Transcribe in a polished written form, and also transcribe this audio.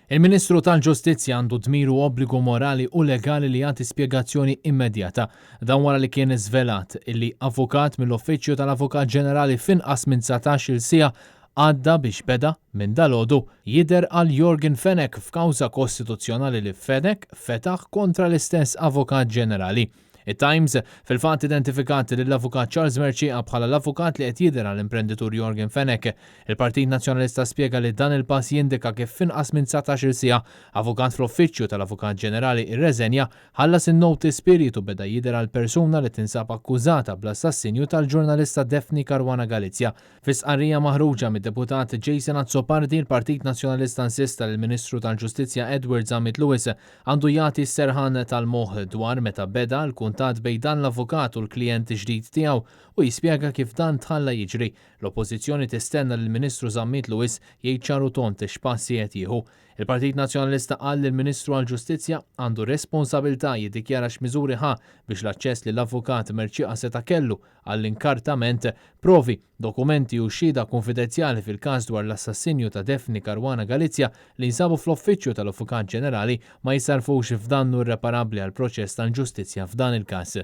Il-Ministru tal-Ġustizzja għandu dmir u obbligu morali u legali li jagħti spjegazzjoni immedjata. Dan wara li kien żvelat illi avukat mill-Uffiċċju tal-Avukat Ġenerali f'inqas minn 19-il siegħa għadda biex beda, minn dalgħodu, jidher għal Yorgen Fenech f'kawża kostituzzjonali li Fenech fetaħ kontra l-istess Avukat Ġenerali. It-Times, fil-fatt identifikat lill-Avukat Charles Mercieca bħala l-avukat li qed jidher għall-imprenditur Yorgen Fenech. Il-Partit Nazzjonalista spjega li dan il-pass jindika kif f'inqas minn 19-il siegħa, avukat fl-Uffiċċju tal-Avukat Ġenerali rreżenja, ħallas in-notice period u beda jidher għal persuna li tinsab akkużata bl-assassinju tal-ġurnalista Daphne Caruana Galizia. Fi stqarrija maħruġa mid-Deputat Jason Azzopardi, il-Partit Nazzjonalista insista li l-Ministru tal-Ġustizzja Edward Zammit Lewis għandu jagħti s-serħan tal-moħħ dwar meta beda l-kuntatt bejn dan l-avukat u l-klijent ġdid tiegħu u jispjega kif dan tħalla jiġri. L-Oppożizzjoni tistenna li l-Ministru Zammit Lewis jgħid ċar u tond x'passi qed jieħu. Il-Partit Nazzjonalista qal li l-Ministru għall-Ġustizzja għandu responsabilità jiddikjara x'miżuri ħa biex l-aċċess li l-Avukat Mercieca seta' kellu għall-inkartament, provi, dokumenti u xhieda kunfidenzjali fil-każ dwar l-assassinju ta' Daphne Caruana Galizia li jinsabu fl-Uffiċċju tal-Avukat Ġenerali ma jissarrfux f'dannu irreparabbli għall-proċess tal-ġustizzja f'dan il-każ.